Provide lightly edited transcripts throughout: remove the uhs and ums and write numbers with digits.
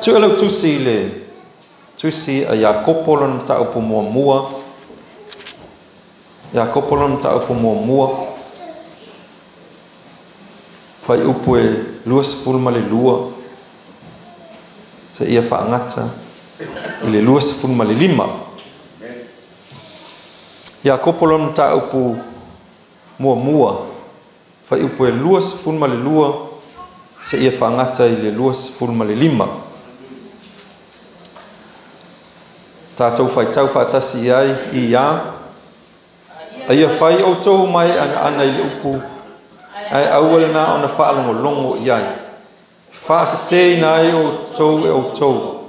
Sue lau tusi i le tusi a Iakopo lona mataupu muamua. Iakopo lona mataupu muamua. Fuaiupu e 22 seia faagata i le 25. Iakopo lona mataupu muamua, fuaiupu e 22 seia faagata i le 25. Tatou faitau faatasi i ai i a. A ia fai outou mai anaana i le upu, ae aua lena ona faalogologo i ai. Faaseseina ai outou e outou.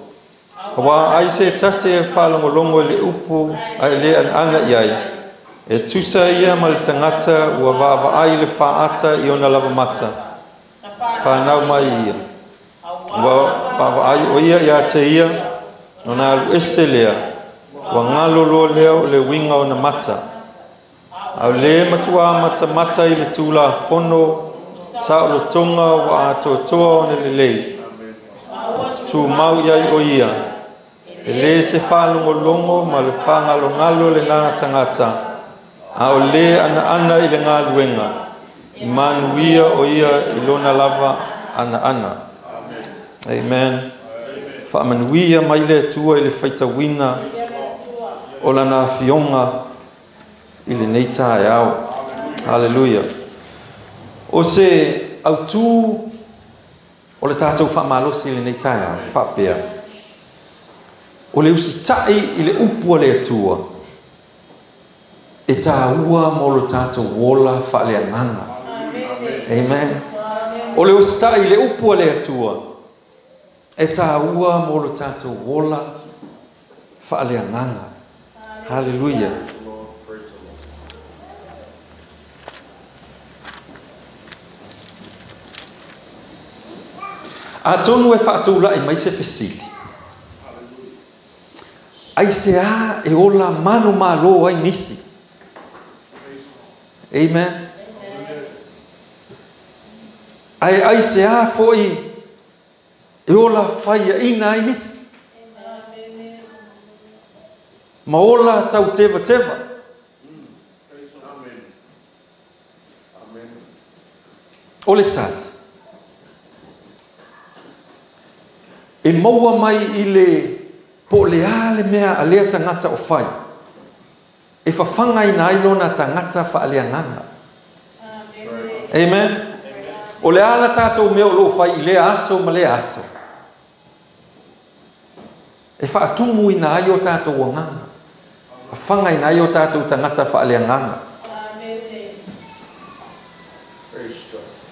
Aua ai se tasi e faalogologo i le upu ae le anaana i ai, e tusa ia ma le tagata ua vaavaai i le faata i ona lava mata. Fanau mai ia. Ua vaavaai o ia ia te ia, ona alu ese lea, ua galo loa lea o le uiga o na mata. A o le matua matamata i le Tulafono saolotoga ua atoatoa ona lelei. Tumau i ai o ia, e le se faalogologo ma le faagalogalo lena tagata, a o le anaana i le galuega, e manuia o ia i lona lava anaana. Amen. Faamanuia mai le Atua i le faitauina o lana afioga i lenei taeao. Haleluia. O se autū o le tatou faamalosi i lenei taeao, faapea, o le usitai i le upu a le Atua, e tāua mo lo tatou ola faaleagaga. Amen. O le usitai i le upu a le Atua, e tāua mo lo tatou ola faaleagaga. Haleluia. Atonu e faatulai mai se fesili. Aisea e ola manumalo ai nisi? Amen. Ae aisea foi e ola faiaina ai nisi? Ma ola tautevateva. O le tali, e maua mai i le po o le a le mea a lea tagata o fai, e fafagaina ai lona tagata faaleagaga. Amen. O le a la tatou mea o loo fai i lea aso ma lea aso, e faatumuina ai o tatou agaga, fafagaina ai o tatou tagata faaleagaga.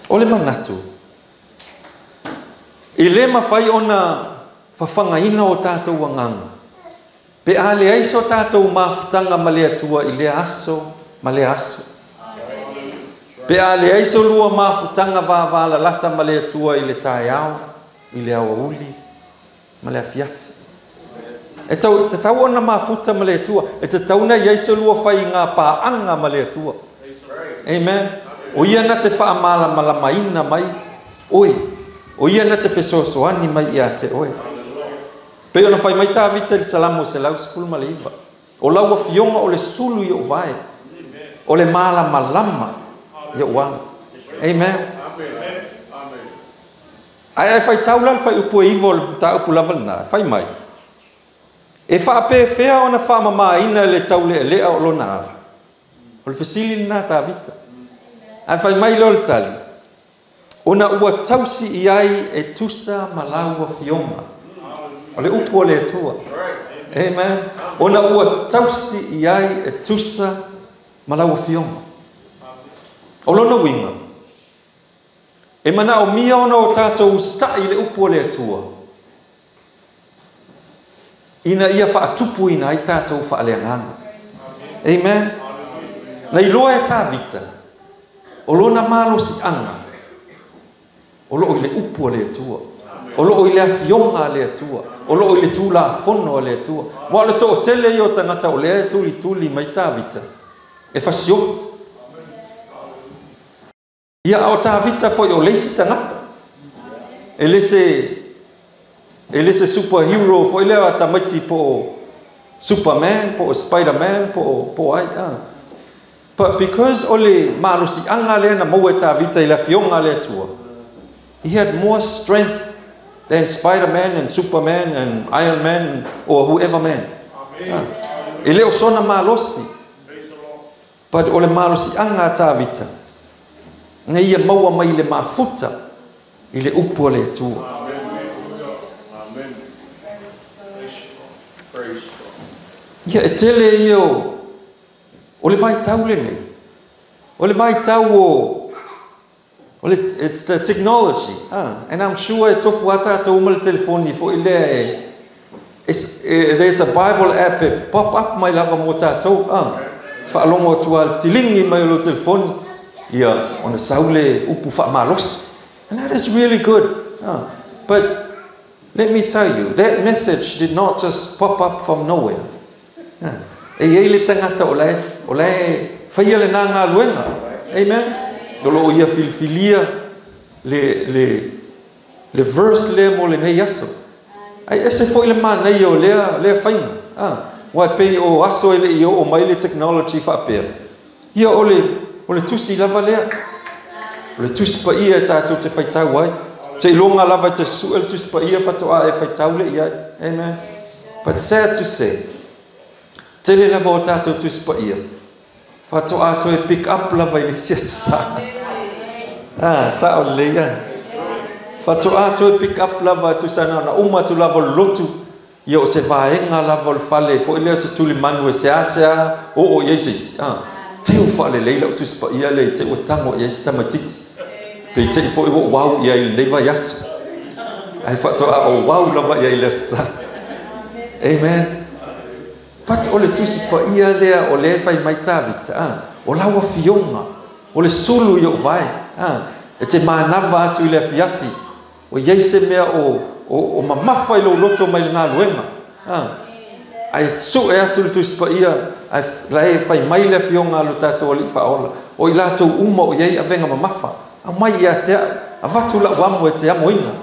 O le manatu, e le mafai ona fafagaina o tatou agaga, pe a leai so tatou mafutaga ma le Atua i lea aso ma lea aso. Pe a leai so lua mafutaga vavalalata ma le Atua i le taeao, i le aoauli ma le afiafi. E tatau ona mafuta ma le Atua, e tatau na iai se lua faiga paaga ma le Atua. Amen. O ia na te faamalamalamaina mai oe, o ia na te fesoasoani mai ia te oe. Pei ona fai mai Tavita i le Salamo 119, o lau afioga o le sulu i ou vae, o le malamalama i ou ala. Amen. Ae faitau la le fuaiupu e 9 o le mataupu lava lena, fai mai, e faapefea ona faamamaina le taulealea o lona ala. O le fesili lena Tavita. Ae fai mai lea o le tali, ona ua tausi i ai e tusa ma lau afioga. O le upu o le Atua. Amen. Ona ua tausi i ai e tusa ma lau afioga. O lona uiga, e manaomia ona o tatou usitai i le upu o le Atua, ina ia faatupuina ai tatou faaleagaga. Amen. Na iloa e Tavita, o lona malosiaga, o loo i le upu a le Atua, o loo i le afioga a le Atua, o loo i le Tulafono a le Atua. Aua o le toatele ia o tagata o lea e tulituli mai Tavita, e fasioti. Ia, a o Tavita foi o le isi tagata, e E le se superhero foi lea tamaiti po Superman, po Spider-Man, po ai. But because o le malosiaga lea na maua e Tavita i le afioga a le Atua, he had more strength than Spider-Man and Superman and Iron Man or whoever man. E le o sona malosi. But o le malosiaga a Tavita, na ia maua mai le mafuta i le upu a le Atua. Amen. Praise God. Ia e tele ia o le vaitau lenei. O le vaitau o le, it's the technology. And I'm sure e tofu ata ata uma le telefoni foi lea e, there's a Bible app e pop up mai lava mo tātou. Whaalongo atu a tilingi mai o lo telefoni. Ia, ona sau le upu whaamalosi. And that is really good. But let me tell you, that message did not just pop up from nowhere. E iai le tagata o lae whaia le nā ngā luenga. Amen. O lo o ia filifilia le verse lea mo lenei aso. Ai ese foi le manaia o lea whainga. Wai pei o aso e le i o mai le technology whaapea. Ia o le tusi lava lea. O le tusi pa ia e tātou te whaitau ai. Te ilonga lava te sue le tusi pa ia whatoa e whaitau le ia. Amen. But sad to say, tele lava o tātou tusi pa ia. Whatoa toe pick up lava i le siasa. Sa o le ia. Whatoa toe pick up lava tu sana na uma tu lava lotu. Ia o se vaenga lava o le fale. Fo i leo se tuli manu e se asea. O Yesus. Teo whaale leila o tusi pa ia le te o tango ia se tamatiti. Pe te i fo i o wau ia i le neiva yasu. Ai whatoa o wau lava ia i le sa. Amen. But o le tusi pa ia lea o le whai mai Tavita. O laua fionga. O le sulu i o vai. E te mānava atu i le afiafi. O iei se mea o mamafa i lo loto mai le ngā luenga. Ai su e atu le tusi pa ia. Ai lae whai mai le fionga lo tātou ali whaola. O i lātou uma o iei avenga mamafa. A mai ia te a vatu la wamu e te amoina.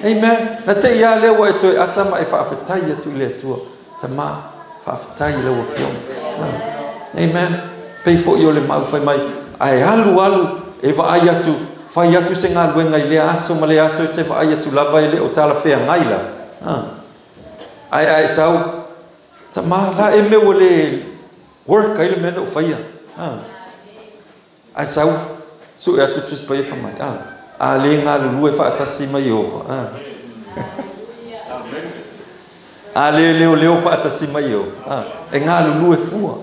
Amen. Na te ia lewa e toe atama e whaafetai atu i le atua. Tama whaafetai i lewa fionga. Amen. Pei fo i o le mau whai mai. Ai alu alu e vaai atu. Whai atu se ngā luenga i lea aso ma le aso e te vaai atu lava i le o tala whea ngai la. Ai ai sau. Tama la e mea le work ai le mea o whaia. Ai sau su e atu tusi pa e whamai. A le ngā lulu e whaatasi mai ova. A le leo leo whaatasi mai ova. E ngā lulu e fua.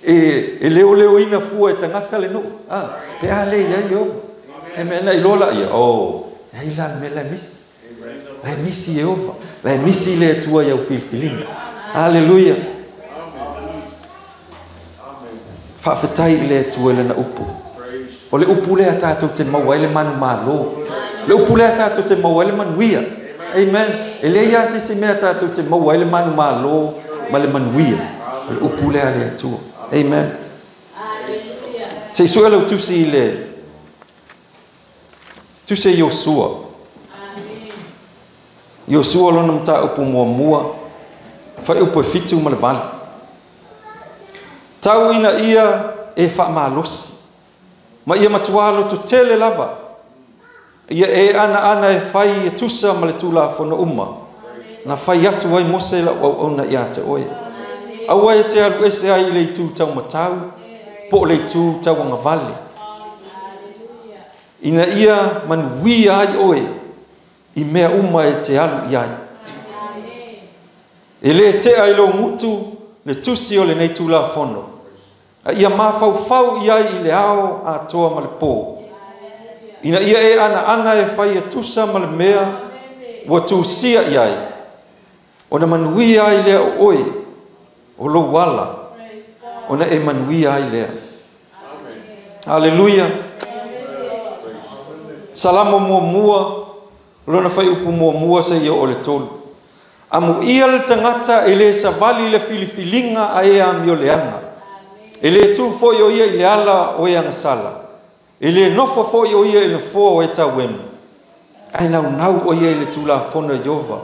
E leo leo ina fua e tangata le no. Pe a le ia i ova. E mea na i lola ia. Oh, e ila me la misi. La misi e ova. La misi le tua ia u filfilinga. Hallelujah. Whaafetai i le tua le na upu. O le upu lea tātou te maua ai le manu malo. Le upu lea tātou te maua ai le manuia. Amen. E le ia se se mea tātou te maua ai le manu malo ma le manuia. O le upu lea le atua. Amen. Se sua le tusi i le tusi Iosua. Iosua lona mata upu mua mua. Whai upu e 7 ma le 8. Tau ina ia e whaamalosi. Ma ia matua loto tele lava. Ia e ana ana e whai e tusa ma le tūla whana uma. Na whai atu ai Mose la au au na ia te oe. Aua e te alu ese ai i le itu tau matau, po le itu tau angavale. Ina ia manuia ai oe, i mea uma e te alu iai. E le te ai lo ngutu, le tusi o le nei tūla whono. A ia mawhauwhau iai i le ao a toa ma le pō. Ina ia e ana ana e whai e tusa ma le mea, ua tūsia iai. O na manuia ai lea o oe, o lo wala, o na e manuia ai lea. Hallelujah. Salamo mua mua, lona whai upu mua mua se ia o le tolu. Amu ia le tangata e le savali le filifilinga a e a mioleanga. E le tu foi o ia i le ala o e angasala. E le nofo foi o ia i le foa o e tauemu. Ae naunau o ia i le Tulafono a Ieova.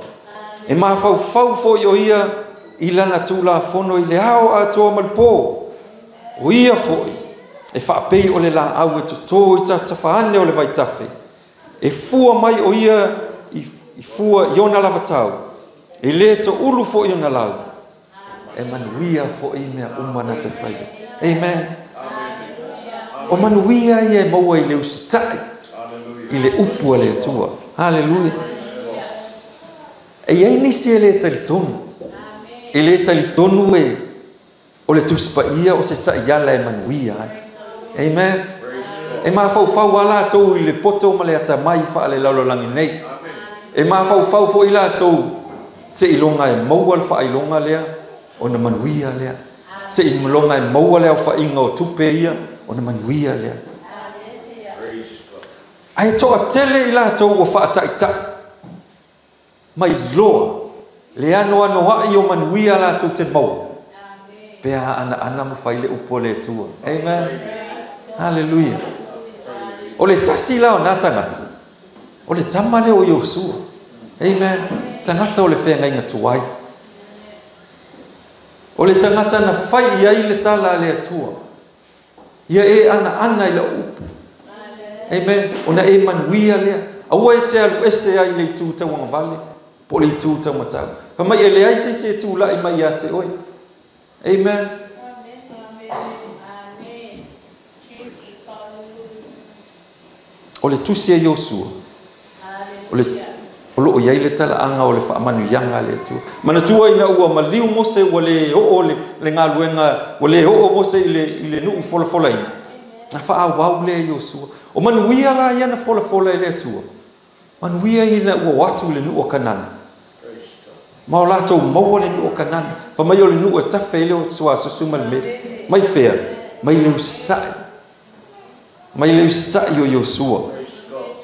E mafaufau foi o ia i lana Tulafono i le ao atoa ma le po. O ia foi e faapei o le laau e toto i tafatafa ane o le vaitafe. E fua mai o ia i fua i ona lavatau. E le toulu foi ona lau. E manuia foi mea uma na te faia. Amen. O manuia ia e maua i le usitai i le upu a le Atua. Haleluia. E iai nisi e le talitonu. E le talitonu e o le Tusi Paia o se taiala e manuia ai. Amen. E mafaufau a latou i le poto ma le atamai faalelalolagi nei. E mafaufau foi latou se iloga e maua le faailoga lea ona manuia lea. Se iloga e maua le aofaiga o tupe ia ona manuia lea. Ae toatele i latou ua faataitai mai loa le anoanoai o manuia latou te maua. Pe a ana ana ma fai le upu a le Atua. Amen. Hallelujah. O le tasi la o nā tagata, o le tama lea o Iosua. Amen. Tagata o le feagaiga tuai. O le tagata na fai i ai le tala a le Atua. Ia e ana ana i lau upu. Amen. Ona e manuia lea. Aua e te alu ese ai le itu tauagavale po o le itu taumatau. Fai mai e leai se isi e tulai mai ia te oe. Amen. O le tusi a Iosua, o loo iai le talaaga o le faamanuiaga a le Atua. Manatua ina ua maliu Mose ua le oo le galuega, ua le oo Mose i le nuu folafolaina. Na faaauau lea Iosua. O manuia la ia na folafola e le Atua. Manuia ina ua o atu i le nuu o Kanana. Ma o latou maua le nuu o Kanana. Fai mai o le nuu e tafe ai le o suasusu ma le meli. Mai fea? Mai le usitai. Mai le usitai o Iosua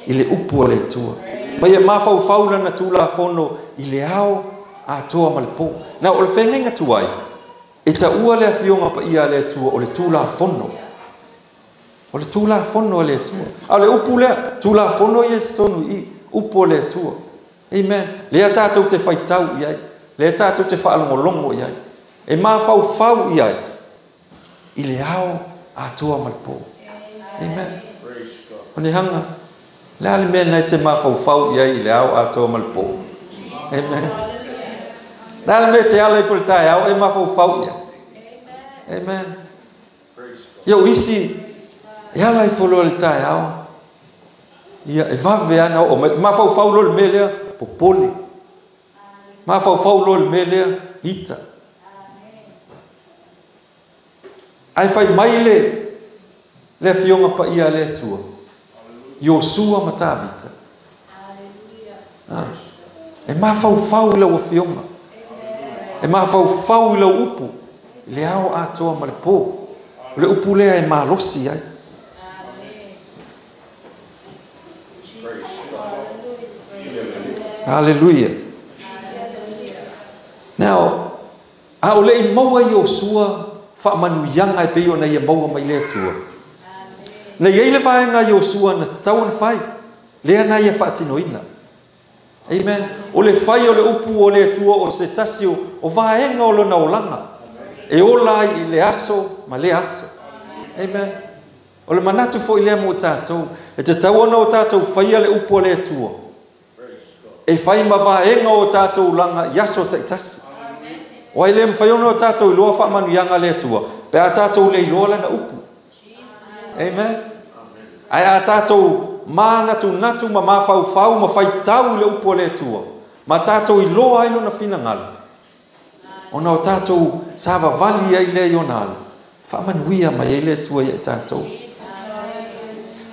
i le upu a le Atua. Mai e mafaufau lana Tulafono i le ao atoa ma le po. Na o le feagaiga tuai, e taua le afioga paia a le Atua o le Tulafono. O le Tulafono a le Atua. A o le upu lea, Tulafono ia i totonu i i, upu a le Atua. Amen. Lea tatou te faitau i ai. Lea tatou te faalogologo i ai. E mafaufau i ai i le ao atoa ma le po. Amen. O le hanga, le a le mea na e te mafaufau i ai i le ao atoa ma le po. Amen. Le a le mea te ala i fo le taeao e mafaufau i ai. Amen. Ia o isi, e ala i fo loa le taeao. Ia e vave ana o mai. Mafaufau loa le mea lea, popole. Mafaufau loa le mea lea, ita. Ae fai mai le afioga paia a le Atua, Iosua ma Tavita. E mafaufau i lau afioga. E mafaufau i lau upu, i le ao atoa ma le po. O le upu lea e malosi ai. Hallelujah. Now, a o le i maua Iosua faamanuiaga e pei ona ia maua mai le Atua. Na iai le vaega Iosua na tatau ona fai, lea na ia faatinoina. Amen. O le fai o le upu o le Atua o se tasi o vaega o lona olaga. E ola ai i le aso ma le aso. Amen. O le manatu foi lea mo tatou, e tatau ona o tatou faia le upu o le Atua. E fai ma vaega o tatou laga i aso taitasi. O ai le mawhai ona o tatou iloa faamanuiaga le Atua, pe a tatou le iloa lana upu. Amen. Ae a tatou manatunatu ma mafaufau ma faitau i le upu o le Atua, ma tatou iloa ai lona finagalo, ona o tatou savavali ai lea i ona ala, faamanuia mai ai le Atua ia i tatou.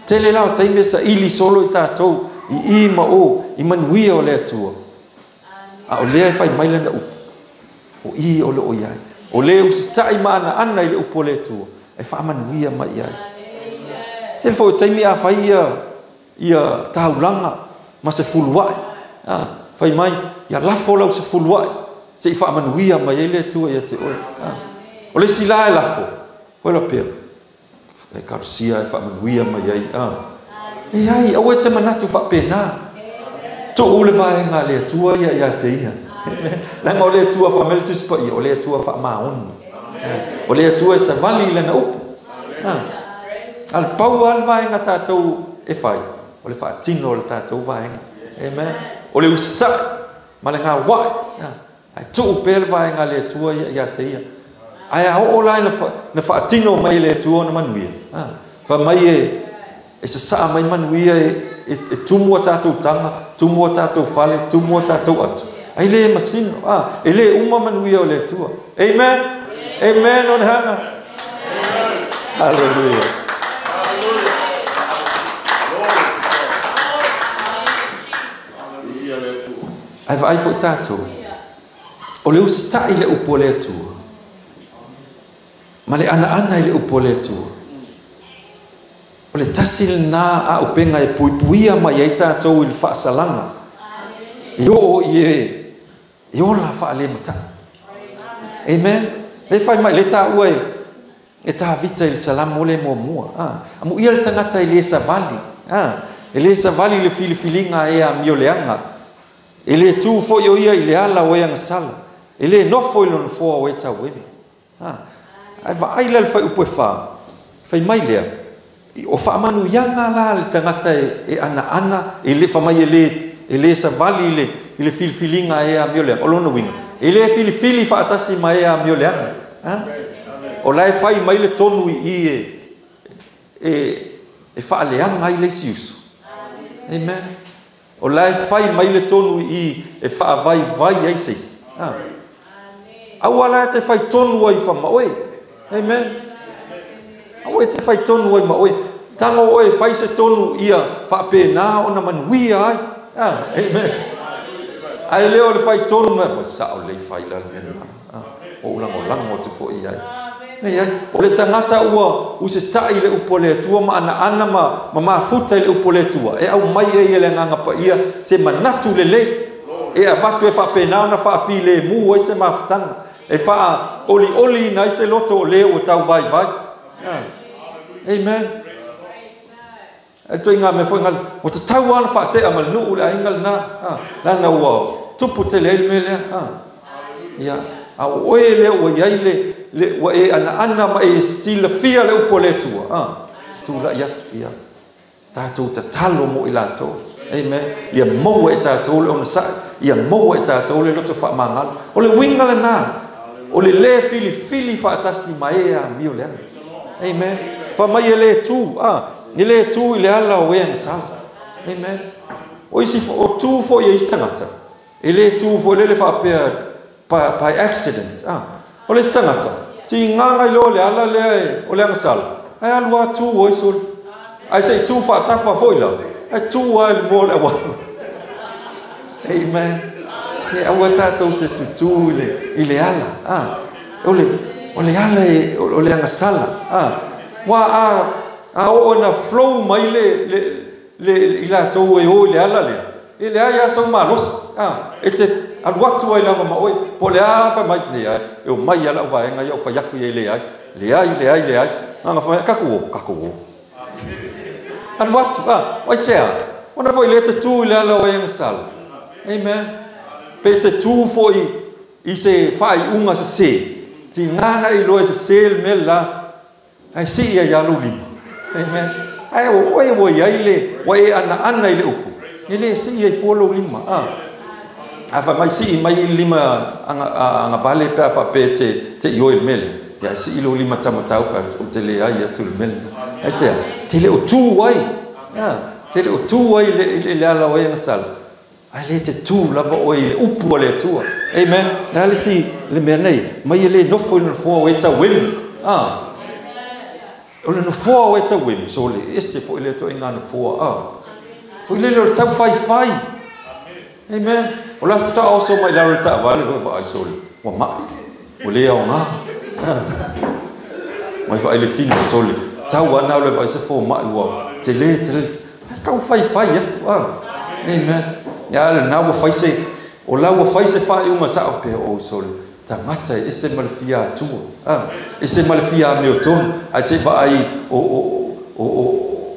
Tele la o taimi e saili solo i tatou, i i ma o, i manuia o le Atua. A o lea e fai mai lana upu, o i o le o iai. O le usitai ma ana ana i le upu o le Atua, e faamanuia mai i ai. Tele foi o taimi a fai ia taulaga ma se fuluai. Fai mai, ia lafo lau se fuluai, se i faamanuia mai ai le Atua ia te oe. O le isi la e lafo, foi la pea, e karosia e faamanuia mai ai. E ai, aua e te manatu faapena. Tu'u le vaega a le Atua ia ia te ia. Amen. Leaga o le Atua fai mai le Tusi Paia, o le Atua faamaoni. O le Atua e savali i lana upu. A le pau lava le vaega tatou e fai, o le faatino o le tatou vaega. Amen. O le usa'i ma le gaua'i. Ae tuu pea le vaega a le Atua ia ia te ia. Ae a oo la ina faatino mai e le Atua ona manuia. Fai mai e sasaa mai manuia e tumu a tatou taga, tumu a tatou fale, tumu a tatou atu. Ai le masino, e le uma manuia o le Atua. Amen. Amen o le hanga. Hallelujah. Ai vaai foi tatou. O le usita'i le upu o le Atua. Ma le anaana i le upu o le Atua. O le tasi lena a upenga e puipuia mai ai tatou i le faasalaga. E oo i e ola faalemata'i. Amen. Le fai mai le taua e Tavita i le Salamo le muamua. Amuia le tagata e le savali. E le savali le filifiliga e amio leaga. E le tu foi o ia i le ala o e agasala. E le nofo i lona foa o e tauemi. Ai vaai la le fai upu e fa. Fai mai lea. O faamanuiaga la le tagata e anaana, e le fai mai e le savali i le filifiliga e amio leaga. O lona uiga, e le filifili faatasi ma e amio leaga. O la e fai mai le tonu i e faaleaga ai le isi uso. Amen. O la e fai mai le tonu i e faavaivai ai se isi. Aua la te fai tonu ai fa ma oe. Amen. Aua te fai tonu ai ma oe. Tango oe fai se tonu ia faapena ona manuia ai. Amen. Ai leo le fai tonu mai mo sa o le fai la le mea. O ulangolango te foi ai. Nei ai. O le tagata ua usita'i le upu o le Atua ma anaana ma mafuta i le upu o le Atua. E au mai ai e le agaga paia se manatu lelei. E avatu e faapena ona faafilemu ai se mafutaga. E faaolioli ina ai se loto o le ua tauvaivai. Amen. E toi ngā mea foi ngā o te tau ana whaatea ma le nuu le ainga le nā. Lana ua tupu te le mea lea. Ia. A o oe lea ua iai le ua e anaana ma e silafia le upu o le Atua. Tula'i atu ia. Tātou tatalo mo i latou. Amen. Ia maua e tātou le onosa'i. Ia maua e tātou le loto faamagalo. O le uiga lenā. O le lē filifili faatasi ma e amio leaga. Amen. Fai mai e le tu. E le tu i le ala o e agasala. Amen. O isi o tu foi e isi tagata. E le tu foi lele faapea by accident. O le isi tagata. Tigaga i loa le ala lea o le agasala. Ai alu a tu oi soli. Ai se i tu faatafa foi la. Ai tu ai le moa le auala. Amen. E aua tātou te tutu i le ala. O le ala o le agasala. Wa a o na flow mai le i latou e o i le ala lea. E le ai a sau malosi. E te alu atu ai lava ma oe. Po le a fai mai nei ai. E o mai ala o vaega ia o fai aku ia le ai. Le ai, le ai, le ai. Anga fai mai, kaku o, kaku o. Alu atu, oi sea. Ona foi le te tu i le ala o e agasala. Amen. Pe te tu foi i se whai unga se se. Tigaga i loa se se le mea la. Ai si ia ia lou lima. Amen. Ai o oe ua iai le ua e anaana i le upu. E le si ia i fua lou lima. A fai mai sii mai lima agavale pe a faapea te i oe i le mea lea. Ia sii lou lima tamatau fai atu o te leai atu i le mea lena. Ai sea, te le o tu ai. Te le o tu ai le ala o e agasala. Ai le te tu lava oe i le upu o le Atua. Amen. Le a le si le mea nei. Mai e le nofo i le nofoa o e tauemi. O le nofoa o e tauemi. So le ese foi le atoa i ngā nofoa. Foi lele o le tau faifai. Amen. O la futa oso mai lalo le taavale foi vaai sole. Ua ma'i. Ua le aogā. Mai vaai le tino sole. Tau ana o le vaai se fō ma'i ua tele tele. Ai tau faifai atu. Amen. Ia le nā ua fai se, o la ua fai se whaiunga sa o pe o sole. Tagata e ese ma le fia atua. Ese ma le fia amio tonu. Ai se vaai o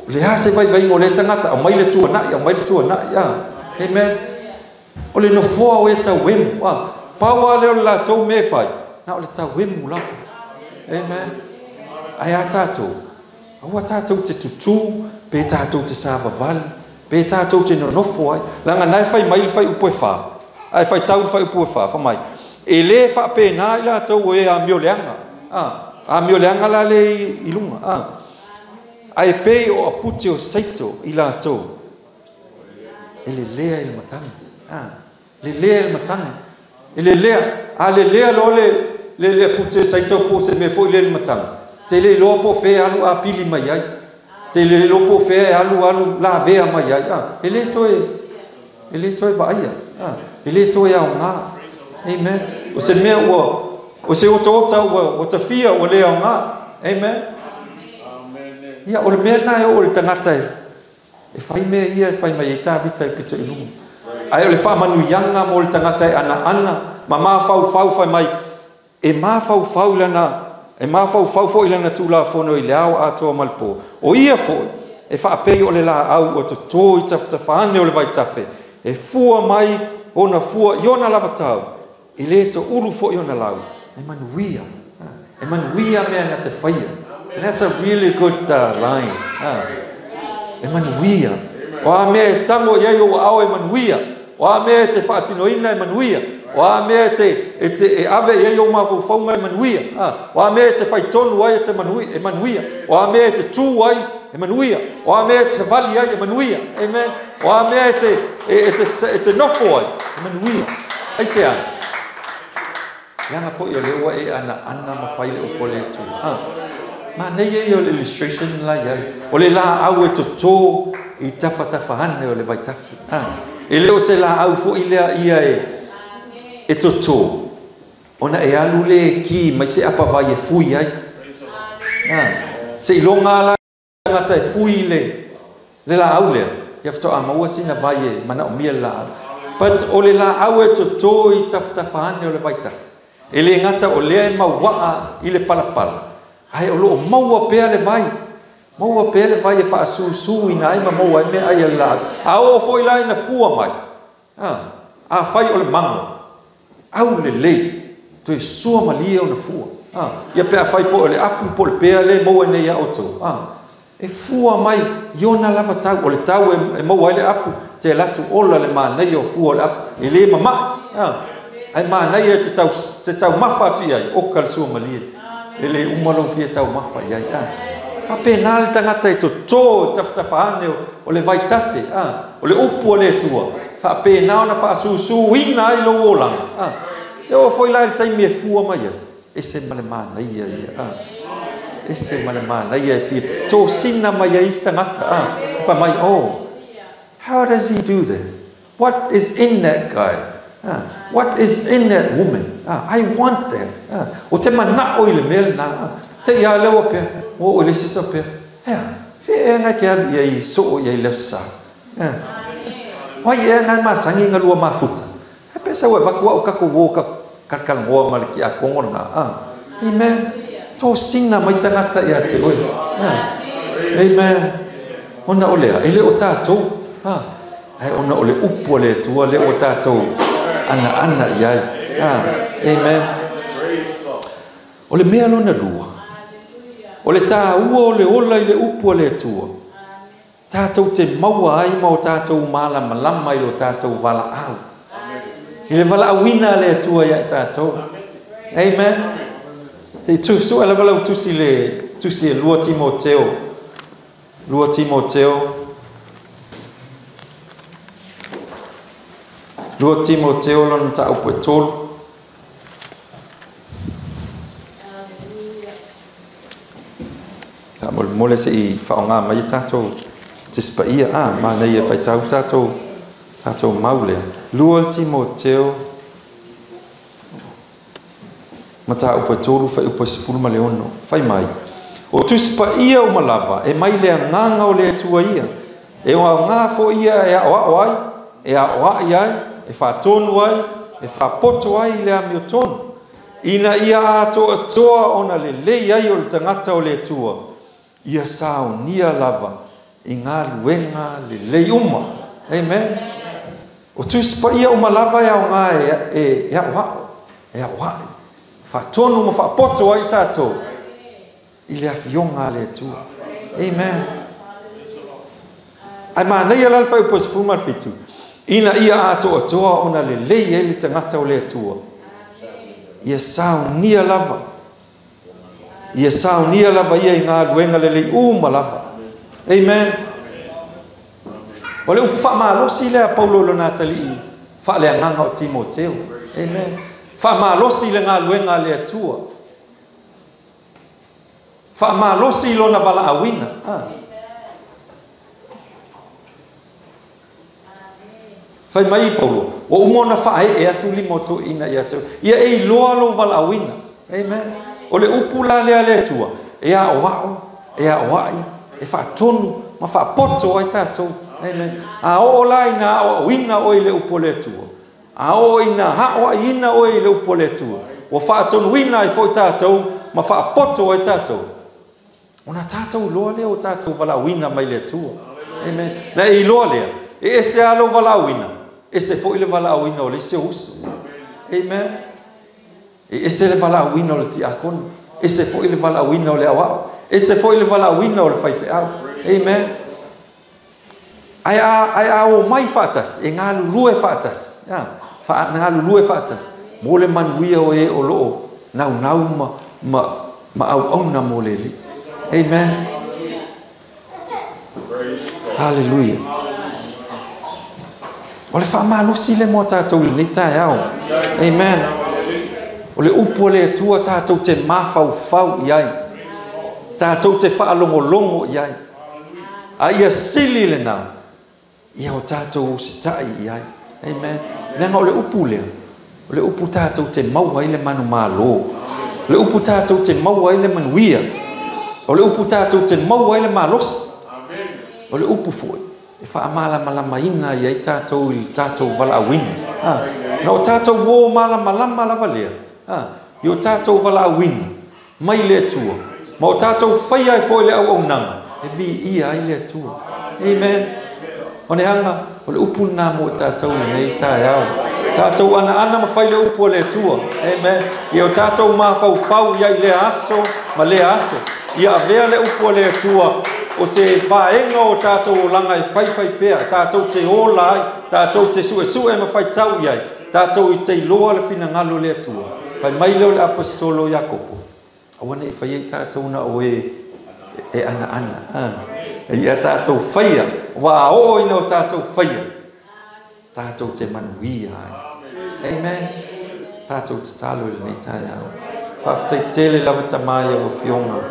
le a se vaivaiga o le tagata. Au mai le tuana'i, au mai le tuana'i. Amen. O le nofoa o e tauemu. Pau lava lea o le latou mea e fai, na o le tauemu lava. Amen. Ae a tatou? Aua tatou te tutū, pe tatou te savavali, pe tatou te nonofo ai. Leaga na e fai mai le fuaiupu e 4. Ae faitau le fuaiupu e 4, fai mai, e lē faapena i latou o e amioleaga. Amioleaga la lea i luga. Ae pei o apute o Saito i latou, e lelea i le matagi. Lelea i le matagi. E lelea. A lelea loa le apute o Saito po o se mea foi lea i le matagi, te le iloa po o fea e alu apili mai ai. Te le iloa po o fea e alu alu lavea mai ai. E le toe vaaia. E le toe aoga. Amen. O se mea ua, o se otaota ua tafia ua le aoga. Amen. Ia, o le mea lena e oo i le tagata e fai mea ia e fai mai ai Tavita i le pito i luga. Ae o le faamanuiaga mo le tagata e anaana ma mafaufau fai mai, e mafaufau lana, e mafaufau foi lana Tulafono i le ao atoa ma le po. O ia foi e faapei o le laau ua totō i tafatafa ane o le vaitafe, e fua mai ona fua i ona lava tau, e le toulu foi ona lau, e manuia. E manuia mea na te faia. And that's a really good line. E manuia. O a mea e tango i ai o aao e manuia. O a mea e te faatinoina e manuia. O a mea e ave i ai o mafaufauga e manuia. O a mea e te faitonu ai e manuia. O a mea e te tū ai e manuia. O a mea e te savali ai e manuia. Amen. O a mea e te nofo ai e manuia. Ai se ana. Leaga foi o lea ua e anaana ma fai le upu a le Atua. Manaia ia o le illustration la i ai. O le laau e totō i tafatafa ane o le vaitafe. E le o se laau foi lea ia e totō, ona e alu le ki mai se apavai e fui ai. Se iloga la tagata e fui le laau lea, ia faatoa maua sina vai e manaomia le laau. But o le laau e totō i tafatafa ane o le vaitafe, e le gata o lea e mauaa i le palapala, ae o loo maua pea le vai. Maua pea le vai e faasusu ina ai ma maua ai mea ai a le laau. A oo foi la ina fua mai, a fai o le mago, au lelei, toe sua malie ona fua. Ia pe a fai po o le apu po o le pea le maua nei ia outou. E fua mai i ona lava tau. O le tau e maua ai le apu, te alu atu ola le manaia o fua o le apu. E le mama'i. Ae manaia te taumafa atu i ai, oka le sua malie. E le uma lou fia taumafa i ai. Faapena le tagata e totō i tafatafa ane o le vaitafe. O le upu a le Atua, faapena ona faasusuina ai lou olaga. E oo foi la i le taimi e fua mai ai, ese ma le manaia ia. Ese ma le manaia e fia tosina mai ai isi tagata. Fai mai, oh, how does he do that? What is in that guy? What is in that woman? I want that. O te manao i le mea lena. Te ia lewa pea, o o le sisa pea. Ea, fe e ngai ke alu ia i soo ia i leo sa. Wai e ngai masangi nga lua mafuta. E pesa ua vaku au kako wo ka kalkal ngoa ma le ki a kongo na. Amen. Tosina mai tagata ia te oe. Amen. Ona o lea, e le o tātou. Ai ona o le upu a le Atua le o tātou anaana i ai. Amen. O le mea lona lua, o le tāua o le ola i le upu a le Atua, tātou te maua ai ma o tātou malamalama i o tātou valaau. I le valaauina a le Atua ia i tātou. Amen. Te sue lava lau tusi le tusi e 2 Timoteo. 2 Timoteo. 2 Timoteo lona mataupu e 3. Ta molemole se i faaaoga mai tātou Tusi Paia. Manaia faitau tātou mau lea. 2 Timoteo mataupu e 3 fuaiupu e 16. Fai mai, o Tusi Paia uma lava e mai le agaga o le Atua ia. E o aoga foi ia e aoao ai, e aoai ai, e faatonu ai, e faapoto ai i le amiotonu, ina ia atoatoa ona lelei ai o le tagata o le Atua, ia saonia lava i galuega lelei uma. Amen. O Tusi Paia uma lava e aoga e aoao, e aoai, faatonu ma faapoto ai tatou i le afioga a le Atua. Amen. Ae manaia la le fuaiupu 17, ina ia atoatoa ona lelei ai le tagata o le Atua. Ia saunia lava. Ia saunia lava ia i galuega lelei uma lava. Amen. O le upu faamalosi lea a Paulo i lona atalii faaleagaga o Timoteo. Amen. Faamalosi le galuega a le Atua. Faamalosi lona valaauina. Fai mai Paulo, ua uma ona faaee atu lima o toeaiina ia te oe. Ia e iloa lou valaauina. Amen. O le upu la lea a le Atua, e aoao, e aoai, e faatonu ma faapoto ai tatou. Amen. A oo la ina aoaoina oe i le upu o le Atua, a oo ina aoaiina oe i le upu o le Atua, ua faatonuina ai foi tatou ma faapoto ai tatou. Ona tatou iloa lea o tatou valaauina mai le Atua. Amen. Na e iloa lea, e ese lava lou valaauina, ese foi le valaauina o le isi ou uso. Amen. E ese le valaauina o le tiakono, ese foi le valaauina o le aoao, ese foi le valaauina o le faifeau. Amen. Ae a o mai faatasi, e galulue faatasi. Galulue faatasi. Mo le manuia o e o loo naunau ma auauna mo le Alii. Amen. Hallelujah. O le faamalosi le mo tatou i lenei taeao. Amen. O le upu o le Atua tatou te mafaufau i ai. Tatou te faalogologo i ai. A ia sili lena, ia o tatou usitai i ai. Amen. Leaga o le upu lea, o le upu tatou te maua ai le manumalo. O le upu tatou te maua ai le manuia. O le upu tatou te maua ai le malosi. O le upu foi e faamalamalamaina ai tatou i le tatou valaauina. Na o tatou o malamalama lava lea, i o tatou valaauina mai le Atua, ma o tatou faia ai foi le auaunaga e viia ai le Atua. Amen. O le aga, o le upu lena mo tatou lenei taeao. Tatou anaana ma fai le upu o le Atua. Amen. Ia o tatou mafaufau ia i lea aso ma lea aso. Ia avea le upu o le Atua o se vaega o tatou olaga e faifai pea, tatou te ola ai, tatou te suesue ma faitau i ai, tatou i te iloa le finagalo o le Atua. Fai mai lea o le apostolo Iakopo, aua ne i fai ai tatou na o e anaana. Ia tatou faia, ua oo ina o tatou faia, tatou te manuia ai. Amen. Tatou tatalo i lenei taeao. Faafetai tele lava Tama i au afioga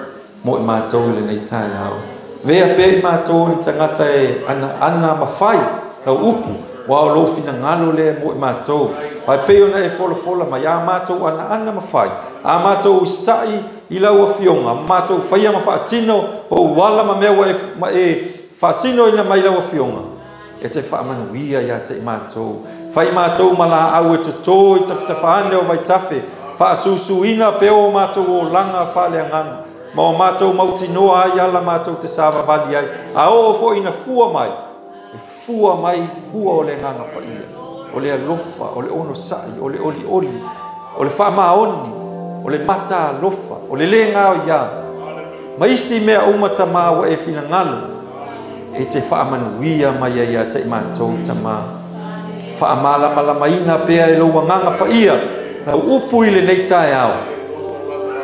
mo i matou i lenei taeao. Vea pea i matou ni tagata e anaana ma fai lau upu, ua o lou finagalo lea mo i matou. Ae pei ona e folafola mai, a matou anaana ma fai, a matou usitai i lau afioga, matou faia ma faatino o uala ma mea ua e faasinoina mai lau afioga, e te faamanuia ia te i matou. Fai matou ma laau e totō i tafatafaane o vaitafe, faasusuina pe o matou olaga faaleagaga, ma o matou mautinoa ai ala matou te savavali ai. A oo foi ina fua mai, e fua mai fua o le agaga paia, o le alofa, o le onosai, o le olioli, o le faamaoni, o le mata alofa, o le le gaoia. Ma isi mea uma Tama ua e finagalo, e te faamanuia mai ai ia te i matou Tama. Faamalamalamaina pea e lou agaga paia lau upu i lenei taeao,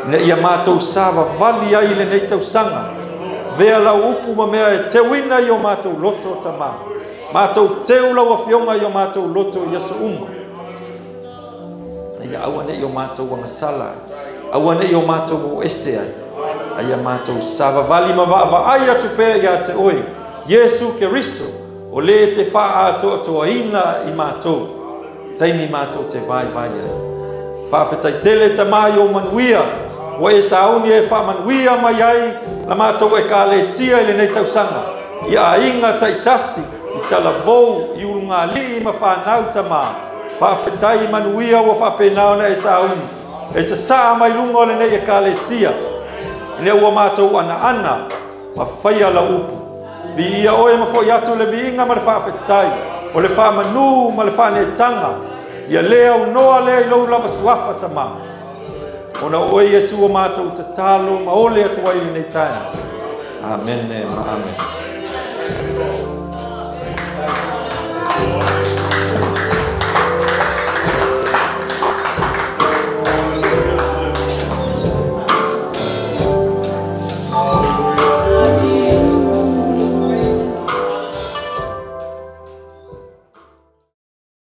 ina ia matou savavali ai i lenei tausaga. Vea lau upu ma mea e teuina i o matou loto Tama. Matou teu lau afioga i o matou loto i aso uma. Ia aua nei o matou agasala, aua nei o matou o ese ai, aia matou savavali ma vaavaai atu pea ia te oe, Iesu Keriso, o le te faaatoatoaina i matou, taimi matou te vaivai ai. Faafetai tele Tama i o manuia, ua e sauni e faamanuia mai ai la matou ekalesia i lenei tausaga, i aiga taitasi, i talavou, i ulugalii ma fanau Tama. Faafetai i manuia ua faapena ona e sauni, e sasaa mai luga o lenei ekalesia, ina ua matou anaana ma faia lau upu. Viia oe ma foi atu le viiga ma le faafetai. O le faamanu ma le faaneetaga, ia le aunoa lea i lou lava suafa Tamā. Ona o oe Iesu ua matou tatalo ma ole atu ai i lenei taeao. Amene ma amene.